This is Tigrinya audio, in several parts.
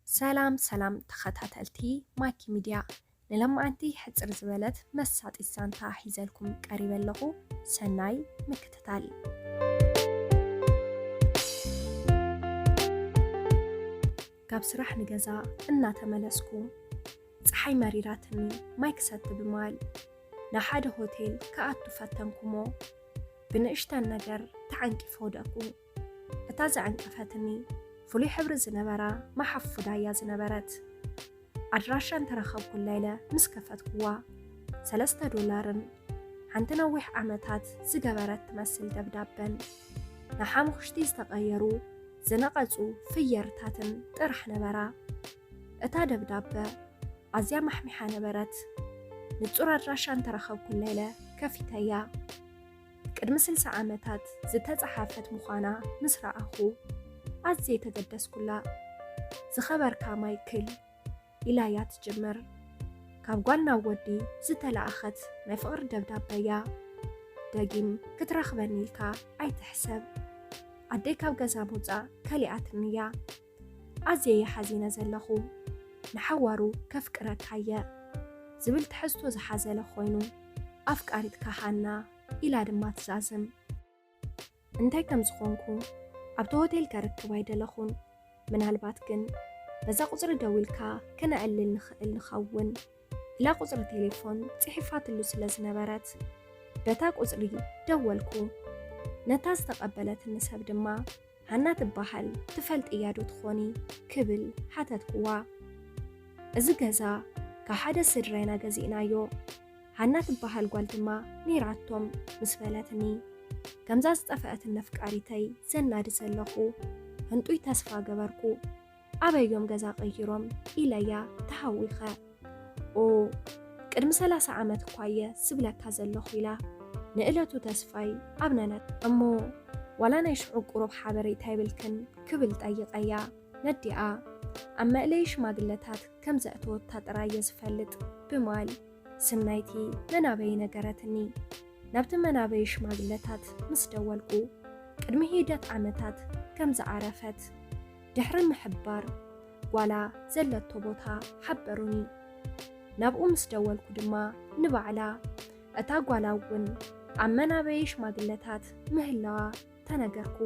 ሰላም ሰላም ተኸታተልቲ ማኪ ሚድያ፣ ንለማዓንቲ ሕጽር ዝበለት መሳጢት ዛንታ ሒዘልኩም ቀሪበ ኣለኹ። ሰናይ ምክትታል። ካብ ስራሕ ንገዛ እናተመለስኩ፣ ጸሓይ መሪራትኒ፣ ማይ ክሰቲ ብምባል ናብ ሓደ ሆቴል ክኣቱ ፈተንኩሞ፣ ብንእሽተን ነገር ተዓንቂፈ ወደቅኩ። እታ ዘዐንቀፈትኒ ፍሉይ ሕብሪ ዝነበራ መሓፉዳ እያ ዝነበረት። ኣድራሻ እንተረኸብኩላ ኢለ ምስ ከፈትኩዋ፣ ሰለስተ ዶላርን ሓንቲ ነዊሕ ዓመታት ዝገበረት ትመስል ደብዳበን ንሓሙኽሽቲ ዝተቐየሩ ዝነቐጹ ፍየርታትን ጥራሕ ነበራ። እታ ደብዳበ ኣዝያ ማሕሚሓ ነበረት። ንጹር ኣድራሻ እንተረኸብኩላ ኢለ ከፊተያ። ቅድሚ ስልሳ ዓመታት ዝተጻሓፈት ምዃና ምስ ረኣኹ ኣዝየ ተገደስኩላ። "ዝኸበርካ ማይክል" ኢላያ ትጅምር። ካብ ጓል ናብ ወዲ ዝተላእኸት ናይ ፍቕሪ ደብዳበያ። ደጊም ክትረኽበኒ ኢልካ ኣይትሕሰብ። ኣደይ ካብ ገዛ ምውጻእ ከሊኣትንያ። ኣዝየ እየ ሓዚነ ዘለኹ። ንሓዋሩ ከፍቅረካየ ዝብል ትሕዝቶ ዝሓዘለ ኮይኑ፣ "ኣፍቃሪትካ ሃና" ኢላ ድማ ትዛዝም። እንታይ ከም ዝኾንኩ ኣብቲ ሆቴል ከርክብ ኣይደለኹን። ምናልባት ግን በዛ ቁጽሪ ደዊልካ ክነዕልል ንኽእል ንኸውን ኢላ ቁጽሪ ቴሌፎን ጽሒፋትሉ ስለ ዝነበረት፣ በታ ቁጽሪ ደወልኩ። ነታ ዝተቐበለትኒ ሰብ ድማ፣ "ሃና ትበሃል፣ ትፈልጥያ ዶ ትኾኒ?" ክብል ሓተትኩዋ። "እዚ ገዛ ካብ ሓደ ስድራይና ገዚእናዮ። ሃና ትበሃል ጓል ድማ ነይራቶም" ምስ በለትኒ፣ "ከምዛ ዝጠፍአትኒ ኣፍቃሪተይ ዘናዲ ዘለኹ ህንጡይ ተስፋ ገበርኩ። ኣበዮም ገዛ ቀይሮም?" ኢለያ ተሃዊኸ። "ኦ፣ ቅድሚ ሰላሳ ዓመት እኳ እየ ዝብለካ ዘለኹ" ኢላ ንእለቱ ተስፋይ ኣብነነት። እሞ ዋላ ናይ ሽዑ ቁሩብ ሓበሬታ ይብልክን ክብል ጠይቐያ። ነዲኣ ኣብ መእለዪ ሽማግለታት ከም ዘእተወታ ጥራይ እየ ዝፈልጥ ብማል ስም ናይቲ መናበዪ ነገረትኒ። ናብቲ መናበዪ ሽማግለታት ምስ ደወልኩ፣ ቅድሚ ሂደት ዓመታት ከም ዝዓረፈት ድሕሪ ምሕባር፣ ጓላ ዘለቶ ቦታ ሓበሩኒ። ናብኡ ምስ ደወልኩ ድማ፣ ንባዕላ እታ ጓላ እውን ኣብ መናበዪ ሽማግለታት ምህላዋ ተነገርኩ።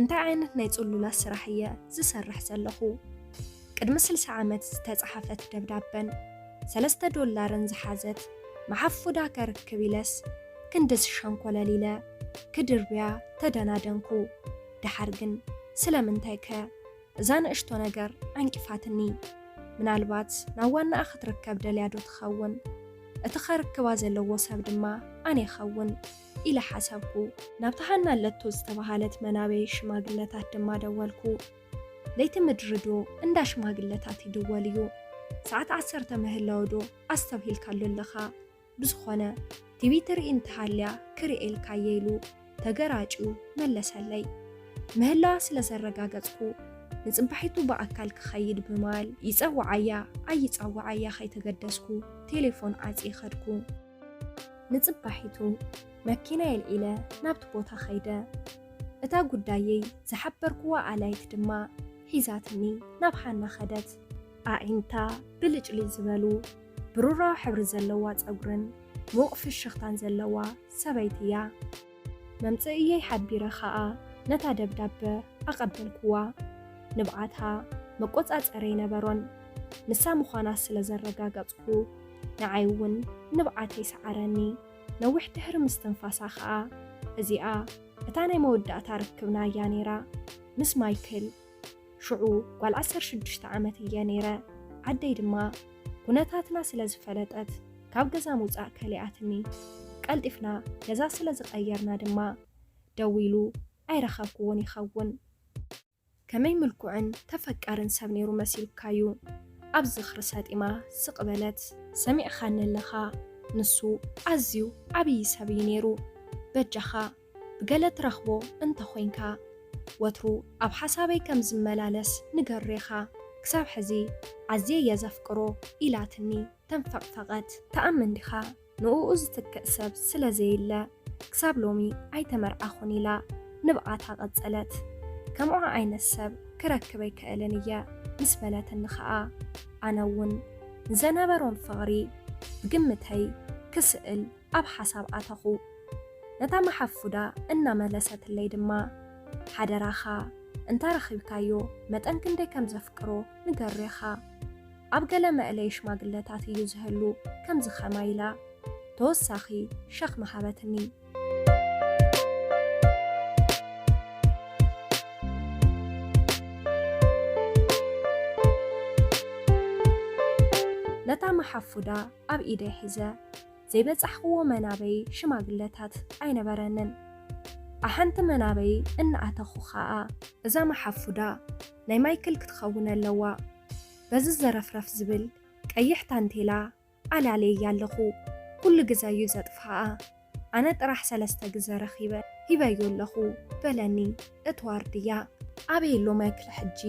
እንታይ ዓይነት ናይ ጽሉላት ስራሕ እየ ዝሰርሕ ዘለኹ? ቅድሚ ስልሳ ዓመት ዝተጻሓፈት ደብዳበን ሰለስተ ዶላርን ዝሓዘት መሓፉዳ ከርክብ ኢለስ፣ ክንድስ ሸንኮለል ኢለ ክድርብያ ተደናደንኩ። ደሓር ግን፣ ስለምንታይከ እዛ ንእሽቶ ነገር ዓንቂፋትኒ? ምናልባት ናብ ዋናኣ ክትርከብ ደልያ ዶ ትኸውን? እቲ ከርክባ ዘለዎ ሰብ ድማ ኣነ ይኸውን ኢለ ሓሰብኩ። ናብታ ሃና ኣለቶ ዝተባሃለት መናበዪ ሽማግለታት ድማ ደወልኩ። ለይቲ ምድሪ ዶ እንዳ ሽማግለታት ይድወል እዩ? ሰዓት ዓሰርተ ምህላው ዶ ኣስተብሂልካሉ ኣለኻ? ብዝኾነ፣ ቲቪ ትርኢ እንተሃልያ ክርእየልካ እየ ኢሉ ተገራጭዩ መለሰለይ። ምህላዋ ስለ ዘረጋገጽኩ፣ ንጽባሒቱ ብኣካል ክኸይድ ብማል ይጸውዓያ ኣይጸውዓያ ከይተገደስኩ ቴሌፎን ዓጽየ ከድኩ። ንጽባሒቱ መኪና የልዒለ ናብቲ ቦታ ኸይደ። እታ ጉዳየይ ዝሓበርኩዋ ኣላይት ድማ ሒዛትኒ ናብ ሃና ኸደት። ኣዒንታ ብልጭልጭ ዝበሉ ብሩራዊ ሕብሪ ዘለዋ ጸጉርን ምዉቕ ፍሽኽታን ዘለዋ ሰበይቲ እያ። መምጽእየይ ሓቢረ ኸኣ ነታ ደብዳበ ኣቐበልኩዋ። ንብዓታ መቆጻጸሪ ኣይነበሮን። ንሳ ምዃና ስለ ዘረጋገጽኩ፣ ንዓይ እውን ንብዓተይ ሰዓረኒ። ነዊሕ ድሕሪ ምስትንፋሳ ኸኣ፣ እዚኣ እታ ናይ መወዳእታ ርክብና እያ ነይራ፣ ምስ ማይክል። ሽዑ ጓል ዓሰርተ ሽዱሽተ ዓመት እየ ነይረ። ዓደይ ድማ ኩነታትና ስለ ዝፈለጠት፣ ካብ ገዛ ምውጻእ ከሊኣትኒ። ቀልጢፍና ገዛ ስለ ዝቐየርና ድማ፣ ደዊሉ ኣይረኸብኩዎን ይኸውን። ከመይ ምልኩዕን ተፈቃርን ሰብ ነይሩ መሲሉካዩ? ኣብ ዝኽሪ ሰጢማ ስቕ በለት። ሰሚዕኻኒ ኣለኻ፣ ንሱ ኣዝዩ ዓብዪ ሰብ እዩ ነይሩ። በጃኻ ብገለ ትረኽቦ እንተኾይንካ፣ ወትሩ ኣብ ሓሳበይ ከም ዝመላለስ ንገሮ ኢኻ። ክሳብ ሕዚ ኣዝየ እየ ዘፍቅሮ ኢላትኒ ተንፈቕፈቐት። ትኣምን ዲኻ? ንእኡ ዝትክእ ሰብ ስለ ዘየለ፣ ክሳብ ሎሚ ኣይተመርዓኹን ኢላ ንብዓታ ቀጸለት። ከምኡ ዓይነት ሰብ ክረክብ ኣይክእልን እየ ምስ በለትኒ ኸኣ፣ ኣነ እውን ንዘነበሮም ፍቕሪ ብግምተይ ክስእል ኣብ ሓሳብ ኣተኹ። ነታ መሓፉዳ እናመለሰትለይ ድማ፣ ሓደራኻ እንተ ረኺብካዮ መጠን ክንደይ ከም ዘፍቅሮ ንገሮ ኢኻ። ኣብ ገለ መእለዪ ሽማግለታት እዩ ዝህሉ ከምዚ ኸማይ ኢላ ተወሳኺ ሸኽሚ ሃበትኒ። ነታ መሓፉዳ ኣብ ኢደይ ሒዘ ዘይበጻሕክዎ መናበይ ሽማግለታት ኣይነበረንን። ኣሓንቲ መናበይ እናኣተኹ ኸኣ እዛ መሓፉዳ ናይ ማይክል ክትኸውን ኣለዋ። በዚ ዘረፍረፍ ዝብል ቀይሕ ታንቴላ ኣላልየያ ኣለኹ። ኩሉ ግዘ እዩ ዘጥፍኣ። ኣነ ጥራሕ ሰለስተ ግዘ ረኺበ ሂበዮ ኣለኹ በለኒ እቲ ዋርድያ። ኣበይ ኣሎ ማይክል ሕጂ?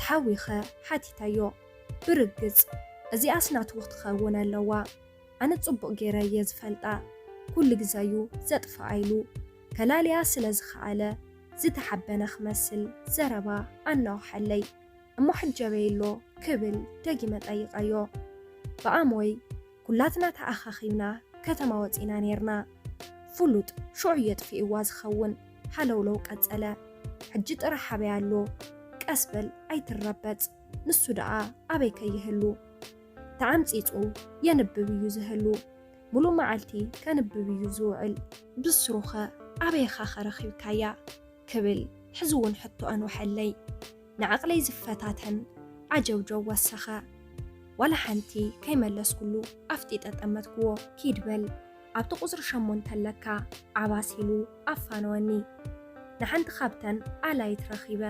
ተሓዊኸ ሓቲተዮ። ብርግጽ እዚኣስ ናቱ ክትኸውን ኣለዋ። ኣነ ጽቡቕ ገይረ እየ ዝፈልጣ። ኩሉ ግዘ እዩ ዘጥፍኣ ኢሉ ከላልያ ስለ ዝኸኣለ ዝተሓበነ ክመስል ዘረባ ኣናውሓለይ። እሞ ሕጂ ኣበይ ኣሎ ክብል ደጊመ ጠይቐዮ። ብኣሞይ ኩላትና ተኣኻኺብና ከተማ ወጺና ኔርና። ፍሉጥ ሽዑ የጥፊእዋ ዝኸውን ሃለውለው ቀጸለ። ሕጂ ጥራሕ ኣበይ ኣሎ? ቀስ በል ኣይትረበጽ። ንሱ ደኣ ኣበይ ከይህሉ? ተዓምጺጹ የንብብ እዩ ዝህሉ። ሙሉእ መዓልቲ ከንብብ እዩ ዝውዕል። ብስሩኸ ኣበይኻ ከረኺብካያ? ክብል ሕዚ እውን ሕቶ ኣንውሐለይ። ንዓቕለይ ዝፈታተን ዓጀውጀው ወሰኸ። ዋላ ሓንቲ ከይመለስኩሉ ኣፍጢጠ ጠመትክዎ። ኪድ በል ኣብቲ ቁጽሪ ሸሞንተ ኣለካ ዓባስ ኢሉ ኣፋነወኒ። ንሓንቲ ካብተን ኣላይት ረኺበ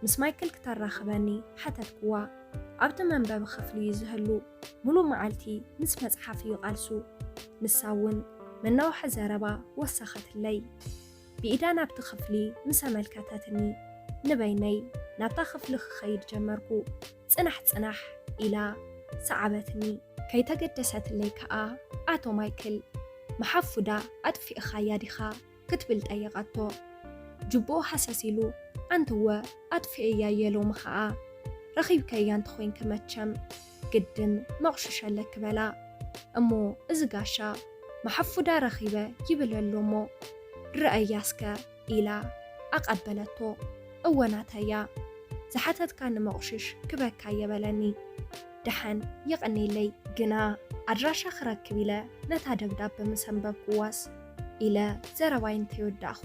ምስ ማይክል ክተራኽበኒ ሓተትክዋ። ኣብቲ መንበቢ ክፍሊ እዩ ዝህሉ። ሙሉእ መዓልቲ ምስ መጽሓፍ እዩ ቃልሱ። ንሳ እውን መናውሒ ዘረባ ወሰኸትለይ። ብኢዳ ናብቲ ክፍሊ ምስ ኣመልከተትኒ ንበይነይ ናብታ ክፍሊ ክኸይድ ጀመርኩ። ጽናሕ ጽናሕ ኢላ ሰዓበትኒ። ከይተገደሰትለይ ከኣ ኣቶ ማይክል፣ መሓፉዳ ኣጥፊእኻያ ዲኻ? ክትብል ጠየቐቶ። ጅቡኡ ሃሰስ ኢሉ ኣንትወ ኣጥፊኤያ እየ ሎሚ ኸኣ። ረኺብከያ እንተኾይንኪ መቸም ግድን መቑሽሽ ኣለኪ በላ። እሞ እዚ ጋሻ መሓፉዳ ረኺበ ይብል ኣሎ እሞ ርኣያ እስከ ኢላ ኣቐበለቶ። እወ ናተያ ዝሓተትካኒ መቑሽሽ ክበካ እየ በለኒ። ደሓን የቐኔለይ። ግና ኣድራሻ ክረክብ ኢለ ነታ ደብዳበ ምስ ኣንበብክዋስ ኢለ ዘረባይ እንተይወዳእኹ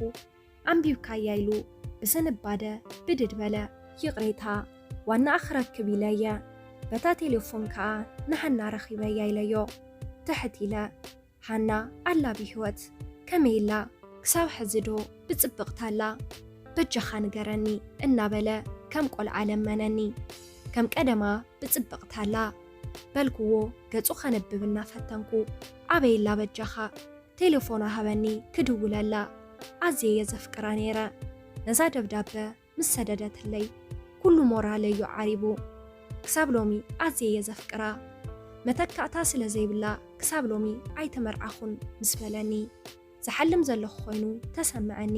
ኣንቢብካያ ኢሉ ብስንባደ ብድድ በለ። ይቕሬታ ዋናኣ ክረክብ ኢለ እየ። በታ ቴሌፎን ከኣ ንሃና ረኺበያ ኢለዮ። ትሕት ኢለ ሃና ኣላ ብህይወት ከመይ ኣላ? ክሳብ ሕዚ ዶ ብጽብቕታ ኣላ? በጃኻ ንገረኒ እናበለ ከም ቆልዓ ለመነኒ። ከም ቀደማ ብጽብቕታ ኣላ በልክዎ ገጹ ከንብብ እናፈተንኩ። ኣበይ ኣላ በጃኻ? ቴሌፎና ሃበኒ ክድውለላ። ኣዝየ እየ ዘፍቅራ ነይረ። ነዛ ደብዳበ ምስ ሰደደትለይ ኩሉ ሞራለይ እዩ ዓሪቡ። ክሳብ ሎሚ ኣዝየ እየ ዘፍቅራ። መተካእታ ስለ ዘይብላ ክሳብ ሎሚ ኣይተመርዓኹን ምስ በለኒ ዝሓልም ዘለኹ ኮይኑ ተሰምዐኒ።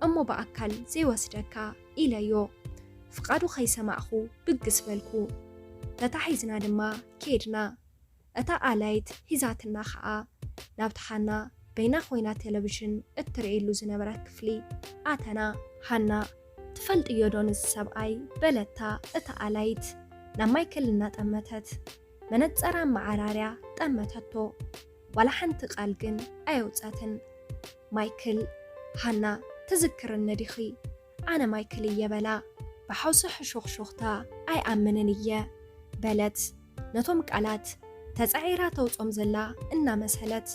እሞ ብኣካል ዘይወስደካ ኢለዮ። ፍቓዱ ከይሰማዕኹ ብግስ በልኩ። ተታሒዝና ድማ ከድና። እታ ኣላይት ሒዛትና ኸኣ ናብቲ ሃና በይና ኮይና ቴሌቪዥን እትርእየሉ ዝነበረት ክፍሊ ኣተና። ሃና፣ ትፈልጥዮ ዶ ነዚ ሰብኣይ? በለታ እታ ኣላይት ናብ ማይክል እናጠመተት። መነጸራ ኣመዓራርያ ጠመተቶ። ዋላ ሓንቲ ቃል ግን ኣየውጸትን። ማይክል፣ ሃና፣ ትዝክርኒ ዲኺ? ኣነ ማይክል እየ በላ። ብሓውሲ ሕሹኽሹኽታ ኣይኣምንን እየ በለት። ነቶም ቃላት ተጻዒራ ተውጾም ዘላ እናመሰለት።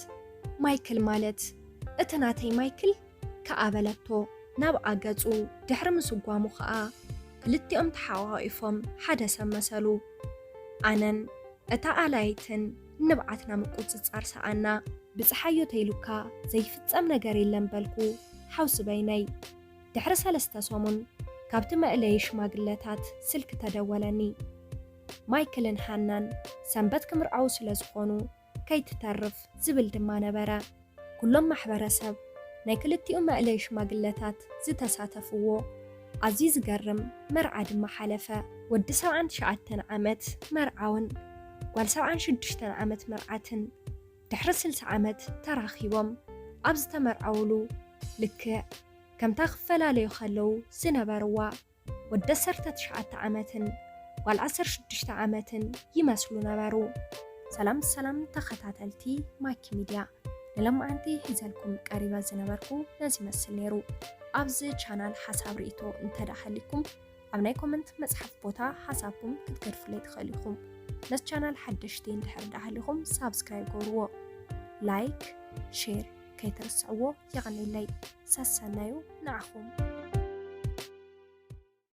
ማይክል ማለት እቲ ናተይ ማይክል ከኣ በለቶ ናብኣ ገጹ። ድሕሪ ምስጓሙ ከኣ ክልቲኦም ተሓቋቒፎም ሓደ ሰብ መሰሉ። ኣነን እታ ኣላይትን ንብዓትና ምቁጽጻር ሰኣና። ብጽሓዮ ተይሉካ ዘይፍጸም ነገር የለን በልኩ ሓውሲ በይነይ። ድሕሪ ሰለስተ ሰሙን ካብቲ መእለዪ ሽማግለታት ስልኪ ተደወለኒ። ማይክልን ሃናን ሰንበት ክምርዓዉ ስለ ዝኾኑ ከይትተርፍ ዝብል ድማ ነበረ። ኩሎም ማሕበረሰብ ናይ ክልቲኡ መእለዪ ሽማግለታት ዝተሳተፍዎ ኣዝዩ ዝገርም መርዓ ድማ ሓለፈ። ወዲ ሰብዓን ትሽዓተን ዓመት መርዓውን ጓል ሰብዓን ሽዱሽተን ዓመት መርዓትን ድሕሪ ስልሳ ዓመት ተራኺቦም ኣብ ዝተመርዓውሉ ልክዕ ከምታ ክፈላለዩ ከለዉ ዝነበርዋ ወዲ ዓሰርተ ትሽዓተ ዓመትን ጓል ዓሰርተ ሽዱሽተ ዓመትን ይመስሉ ነበሩ። ሰላም ሰላም ተኸታተልቲ ማኪ ሚድያ፣ ንሎማዓንቲ ሒዘልኩም ቀሪበ ዝነበርኩ ነዚ ይመስል ነይሩ። ኣብዚ ቻናል ሓሳብ ርእይቶ እንተደኣ ሃሊኩም ኣብ ናይ ኮመንት መጽሓፍ ቦታ ሓሳብኩም ክትገድፉለይ ትኽእሉ ኢኹም። ነዚ ቻናል ሓደሽቲ እንድሕር ደኣ ሃሊኹም ሳብስክራይብ ገብርዎ፣ ላይክ፣ ሼር ከይትርስዕዎ። የቐንየለይ። ሰሰናዩ ንዓኹም።